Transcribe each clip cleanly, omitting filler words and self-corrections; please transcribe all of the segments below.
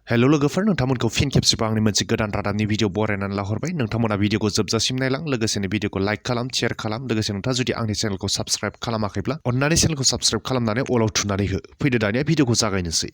Hello लोगोफोर नोंथांमोनखौ फिन खेबसेबाव आंनि मोनसे गोदान रादाबनि भिडिअ बरायनानै लाहरबाय। नोंथांमोना भिडिअखौ जोबजासिम नायलां, लोगोसेनो भिडिअखौ लाइक खालाम, शेयार खालाम, लोगोसे नोंथाङा जुदि आंनि चेनेलखौ साबस्क्राइब खालामाखैब्ला अन्नानै चेनेलखौ साबस्क्राइब खालामनानै अलाव थुनानै हो। फैदो दानिया भिडिअखौ जागायनोसै।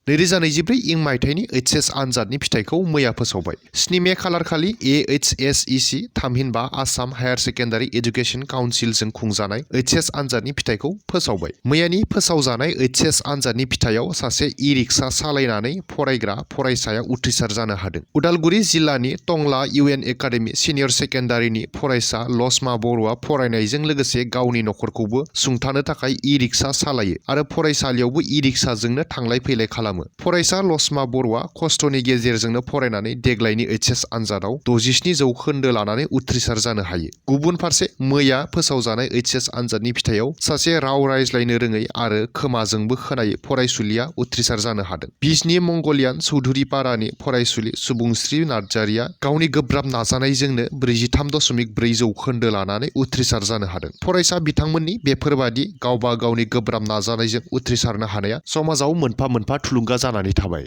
2024 इं मायथाइनि एचएस आनजादनि फिथाइखौ मैया फोसावबाय। 7 मे खालारखालि एएचएसइसि थामहिनबा आसाम हायार सेकेन्डारि एडुकेसन काउन्सिलजों खुंजानाय एचएस आनजादनि फिथाइखौ फोसावबाय। मैयानि फोसावजानाय एचएस आनजादनि फिथाइयाव सासे इ-रिक्सा सालायनानै फरायग्रा फरायसाया उथ्रिसार जानो हादों। उदालगुरि जिल्लानि टंला इउएन एकाडेमि सिनियर सेकेन्डारिनि फरायसा लसमा बर'आ फरायनायजों लोगोसे गावनि नखरखौबो सुंथानो थाखाय इ-रिक्सा सालायो आरो फरायसालियावबो इ-रिक्साजोंनो थांलाय फैलाय खालामो। फरायसा लसमा बर'आ खस्थ'नि गेजेरजोंनो फरायनानै देग्लायनि एचएस आनजादाव 67 जौखोन्दो लानानै उथ्रिसार जानो हायो। गुबुन फारसे मैया फोसावजानाय एचएस आनजादनि फिथाइयाव सासे राव रायज्लायनो रोङै आरो खोमाजोंबो खोनायै फरायसुलिया उथ्रिसार जानो हादों। बिजनी मंगलियान चौधुरीपारानि फरायसुलि सुबुंस्रि नार्जारिया गावनि गोब्राब नाजानायजोंनो 43.4 जौखोन्दो लानानै उथ्रिसार जानो हादों। फरायसा बिथांमोननि बेफोरबादि गावबा गावनि गोब्राब नाजानायजों उथ्रिसारनो हानाया समाजाव मोनफा मोनफा थुलुंगा जानानै थाबाय।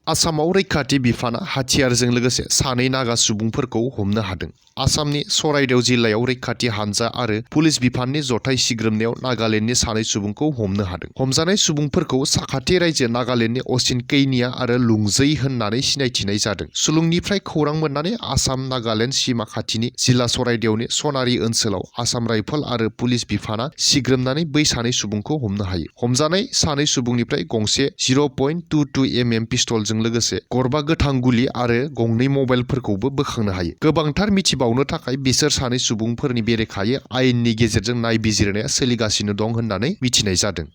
आसामाव रैखाथि बिफाना हाथियारजों लोगोसे 2 नागा सुबुंफोरखौ हमनो हादों। आसामनि चराइदेव जिल्लायाव रैखाथि हानजा आरो पुलिस बिफाननि जथाय सिग्रोमनायाव नागालेन्डनि 2 सुबुंखौ हमनो हादों। हमजानाय सुबुंफोरखौ साखाथि रायजो नागालेन्डनि असिन कैनिया आरो लुंजै होननानै सिनायथिनाय जादों। सुलुंनिफ्राय खौरां मोननानै आसाम नागालेन्ड सीमा खाथिनि जिल्ला चराइदेवनि सनारि ओनसोलाव आसाम राइफल आरो पुलिस बिफाना सिग्रोमनानै बै 2 सुबुंखौ हमनो हायो। हमजानाय 2 सुबुंनिफ्राय गंसे 0.22 mm पिस्तलजों लोगोसे गरबा गोथां गुलि आरो 2 मबाइलफोरखौबो बोखांनो हायो। गोबांथार मिथिबावनो थाखाय बिसोर 2 सुबुंफोरनि बेरेखायै आयेननि गेजेरजों नायबिजिरनाया सोलिगासिनो दं होननानै मिथिनाय जादों।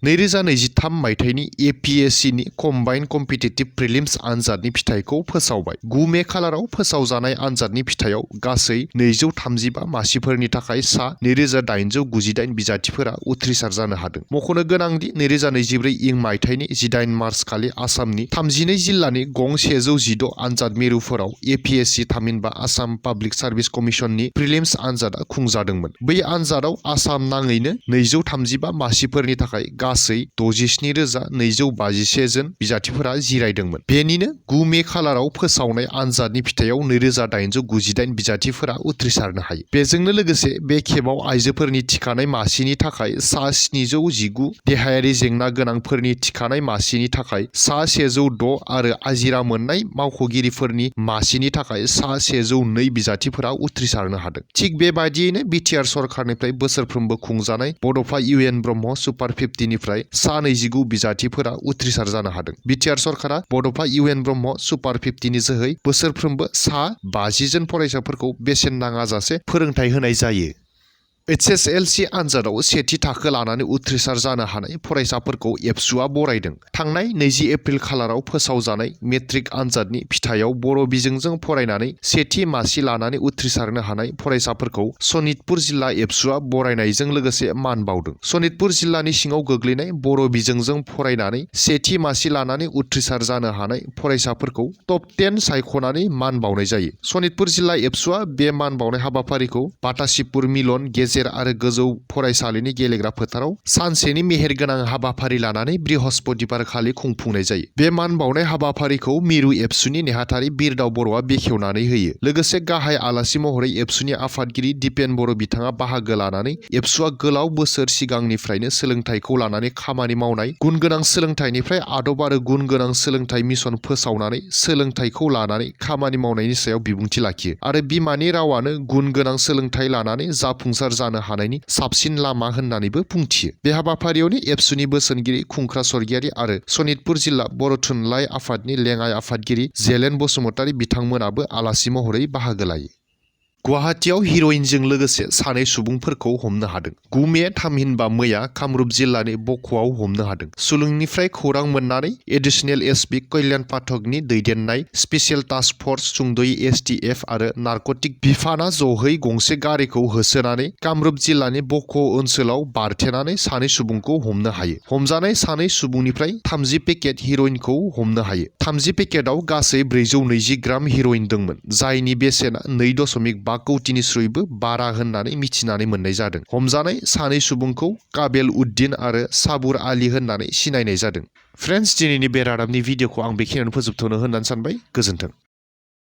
2023 मायथाइनि एपीएससीनि कम्बाइन्ड कम्पिटिटिभ प्रिलिम्स आनजादनि फिथाइखौ फोसावबाय। 9 मे खालाराव फोसावजानाय आनजादनि फिथाइयाव गासै 235 मासिफोरनि थाखाय सा 2898 बिजाथिफोरा उथ्रिसार जानो हादों। मख'नो गोनांदि 2024 इं मायथाइनि 18 मार्च खालि आसामनि 32 जिल्लानि गं 116 आनजाद मिरुफोराव एपीएससी थामहिनबा आसाम पाब्लिक सार्भिस कमिसननि प्रिलिम्स आनजादा खुंजादोंमोन। बै आनजादाव आसाम नाङैनो 235 मासिफोरनि थाखाय गासै 67,251 जन बिजाथिफोरा जिरायदोंमोन। बेनिनो 9 मे खालाराव फोसावनाय आनजादनि फिथाइयाव 2898 बिजाथिफोरा उथ्रिसारनो हायो। बेजोंनो लोगोसे बे खेबाव आइजोफोरनि थिखानाय मासिनि थाखाय सा 719, देहायारि जेंना गोनांफोरनि थिखानाय मासिनि थाखाय सा 106 आरो आजिरा मोननाय मावख'गिरिफोरनि मासिनि थाखाय सा 102 बिजाथिफोरा उथ्रिसारनो हादों। थिग बेबादियैनो बिटिआर सरकारनिफ्राय बोसोरफ्रोमबो खुंजानाय बड'फा इउएन ब्रह्म सुपार 50 निफ्राय सा 29 बिजाथिफोरा उथ्रिसार जानो हादों। बिटिआर सरकारा बड'फा इउएन ब्रह्म सुपार 50 नि जोहै बोसोरफ्रोमबो सा 50 जन फरायसाफोरखौ बेसेन नाङाजासे फोरोंथाय होनाय जायो। एचएसएलसि आनजादाव सेथि थाखो लानानै उथ्रिसार जानो हानाय फरायसाफोरखौ एबसुआ बरायदों। थांनाय 20 एप्रिल खालाराव फोसावजानाय मेट्रिक आनजादनि फिथाइयाव बर' बिजोंजों फरायनानै सेथि मासि लानानै उथ्रिसारनो हानाय फरायसाफोरखौ सनितपुर जिल्ला एबसुआ बरायनायजों लोगोसे मान बावदों। सनितपुर जिल्लानि सिङाव गोग्लैनाय बर' बिजोंजों फरायनानै सेथि मासि लानानै उथ्रिसार जानो हानाय फरायसाफोरखौ टप 10 सायख'नानै मान बावनाय जायो। सनितपुर जिल्ला एबसुआ बे मान बावनाय हाबाफारिखौ बाटासिपुर मिलन गेजेर आरो गोजौ फरायसालिनि गेलेग्रा फोथाराव सानसेनि मेहेरगोनां हाबाफारि लानानै बृहस्पतिबार खालि खुंफुंनाय जायो। बे मान बावनाय हाबाफारिखौ मिरु एबसुनि नेहाथारि बिरदाव बर'आ बेखेवनानै होयो। लोगोसे गाहाय आलासि महरै एबसुनि आफादगिरि दिपेन बर' बिथाङा बाहागो लानानै एबसुआ गोलाव बोसोर सिगांनिफ्रायनो सोलोंथाइखौ लानानै खामानि मावनाय, गुन गोनां सोलोंथाइनिफ्राय आदब आरो गुन गोनां सोलोंथाइ मिशन फोसावनानै सोलोंथाइखौ लानानै खामानि मावनायनि सायाव बिबुंथि लाखियो आरो बिमानि रावानो गुन गोनां सोलोंथाइ लानानै जाफुंसार जानो हानायनि साबसिन लामा होननानैबो बुंथियो। बे हाबाफारियावनो एबसुनि बोसोनगिरि खुंख्रा स्वर्गियारि आरो सनितपुर जिल्ला बर' थुनलाइ आफादनि लेङाइ आफादगिरि जेलेन बसुमतारी बिथांमोनाबो आलासि महरै बाहागो लायो। गुवाहाटीआव हिर'इनजों लोगोसे 2 सुबुंफोरखौ हमनो हादों। 9 मे थामहिनबा मैया कामरुप जिल्लानि बक'आव हमनो हादों। सुलुंनिफ्राय खौरां मोननानै एडिसनेल एसपि कल्याण पाठकनि दैदेननाय स्पेसियेल टास्क फर्स सुंदयै एसटिएफ आरो नारकटिक बिफाना जहै गंसे गारिखौ होसोनानै कामरुप जिल्लानि बक' ओनसोलाव बारथेनानै 2 सुबुंखौ हमनो हायो। हमजानाय 2 सुबुंनिफ्राय 30 पेकेट हिर'इनखौ हमनो हायो। 30 पेकेटआव गासै 420 ग्राम हिर'इन दंमोन, जायनि बेसेना 2.5 कौटिनिख्रुइबो बारा होननानै मिथिनानै मोननाय जादों। हमजानाय सानै सुबुंखौ काबेल उद्दिन आरो साबुर आली होननानै सिनायनाय जादों। फ्रेन्ड्स, दिनैनि बे रादाबनि भिडिअखौ आं बेखिनियावनो फोजोबथ'नो होननानै सानबाय। गोजोन्थों।